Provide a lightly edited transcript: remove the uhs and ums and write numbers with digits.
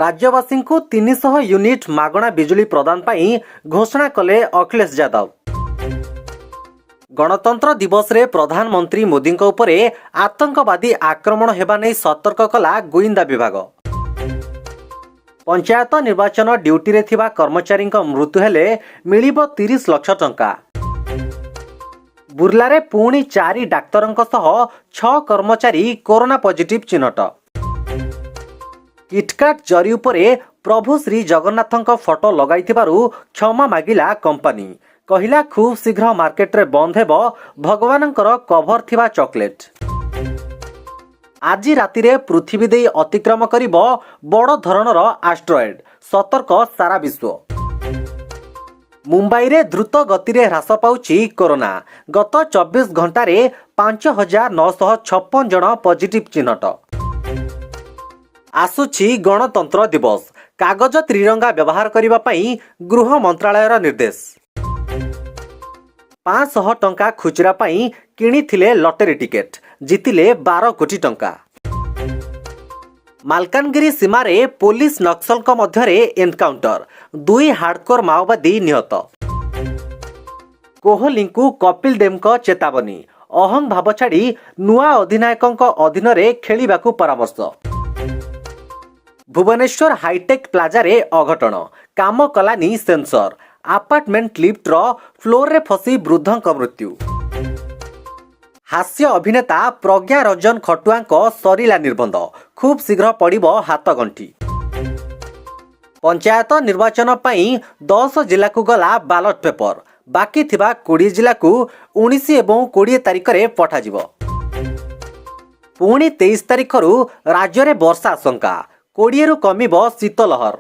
ରାଜ୍ୟବାସୀଙ୍କୁ 300 ୟୁନିଟ୍ ମାଗଣା ବିଜୁଳି ପ୍ରଦାନ ପାଇଁ ଘୋଷଣା କଲେ ଅଖିଳେଶ ଯାଦବ। ଗଣତନ୍ତ୍ର ଦିବସରେ ପ୍ରଧାନମନ୍ତ୍ରୀ ମୋଦିଙ୍କ ଉପରେ ଆତଙ୍କବାଦୀ ଆକ୍ରମଣ ହେବା ନେଇ ସତର୍କ କଲା ଗୁଇନ୍ଦା ବିଭାଗ। ପଞ୍ଚାୟତ ନିର୍ବାଚନ ଡ୍ୟୁଟିରେ ଥିବା କର୍ମଚାରୀଙ୍କ ମୃତ୍ୟୁ ହେଲେ ମିଳିବ 30 ଲକ୍ଷ ଟଙ୍କା। ବୁର୍ଲାରେ ପୁଣି ଚାରି ଡାକ୍ତରଙ୍କ ସହ ଛଅ କର୍ମଚାରୀ କରୋନା ପଜିଟିଭ ଚିହ୍ନଟ। କିଟକାଟ ଜରି ଉପରେ ପ୍ରଭୁ ଶ୍ରୀ ଜଗନ୍ନାଥଙ୍କ ଫଟୋ ଲଗାଇଥିବାରୁ କ୍ଷମା ମାଗିଲା କମ୍ପାନୀ। କହିଲା, ଖୁବ୍ ଶୀଘ୍ର ମାର୍କେଟରେ ବନ୍ଦ ହେବ ଭଗବାନଙ୍କର କଭର ଥିବା ଚକୋଲେଟ୍। ଆଜି ରାତିରେ ପୃଥିବୀ ଦେଇ ଅତିକ୍ରମ କରିବ ବଡ଼ ଧରଣର ଆଷ୍ଟ୍ରଏଡ୍, ସତର୍କ ସାରା ବିଶ୍ୱ। ମୁମ୍ବାଇରେ ଦ୍ରୁତ ଗତିରେ ହ୍ରାସ ପାଉଛି କରୋନା। ଗତ 24 ଘଣ୍ଟାରେ 5956 ଜଣ ପଜିଟିଭ ଚିହ୍ନଟ। ଆସୁଛି ଗଣତନ୍ତ୍ର ଦିବସ, କାଗଜ ତ୍ରିରଙ୍ଗା ବ୍ୟବହାର କରିବା ପାଇଁ ଗୃହ ମନ୍ତ୍ରାଳୟର ନିର୍ଦ୍ଦେଶ। 500 ଟଙ୍କା ଖୁଚୁରା ପାଇଁ କିଣିଥିଲେ ଲଟେରୀ ଟିକେଟ୍, ଜିତିଲେ 12 କୋଟି ଟଙ୍କା। ମାଲକାନଗିରି ସୀମାରେ ପୋଲିସ ନକ୍ସଲଙ୍କ ମଧ୍ୟରେ ଏନକାଉଣ୍ଟର, ଦୁଇ ହାର୍ଡକୋର ମାଓବାଦୀ ନିହତ। କୋହଲିଙ୍କୁ କପିଲ ଦେବଙ୍କ ଚେତାବନୀ, ଅହଂ ଭାବ ଛାଡ଼ି ନୂଆ ଅଧିନାୟକଙ୍କ ଅଧୀନରେ ଖେଳିବାକୁ ପରାମର୍ଶ। ଭୁବନେଶ୍ୱର ହାଇଟେକ୍ ପ୍ଲାଜାରେ ଅଘଟଣ, କାମ କଲାନି ସେନ୍ସର, ଆପାର୍ଟମେଣ୍ଟ ଲିଫ୍ଟର ଫ୍ଲୋରରେ ଫସି ବୃଦ୍ଧଙ୍କ ମୃତ୍ୟୁ। ହାସ୍ୟ ଅଭିନେତା ପ୍ରଜ୍ଞା ରଞ୍ଜନ ଖଟୁଆଙ୍କ ସରିଲା ନିର୍ବନ୍ଧ, ଖୁବ୍ ଶୀଘ୍ର ପଡ଼ିବ ହାତଗଣ୍ଠି। ପଞ୍ଚାୟତ ନିର୍ବାଚନ ପାଇଁ 10 ଜିଲ୍ଲାକୁ ଗଲା ବାଲଟ ପେପର, ବାକି ଥିବା 20 ଜିଲ୍ଲାକୁ 19 ଏବଂ 20 ତାରିଖରେ ପଠାଯିବ। ପୁଣି 23 ତାରିଖରୁ ରାଜ୍ୟରେ ବର୍ଷା ଆଶଙ୍କା, 20ରୁ କମିବ ଶୀତ ଲହର।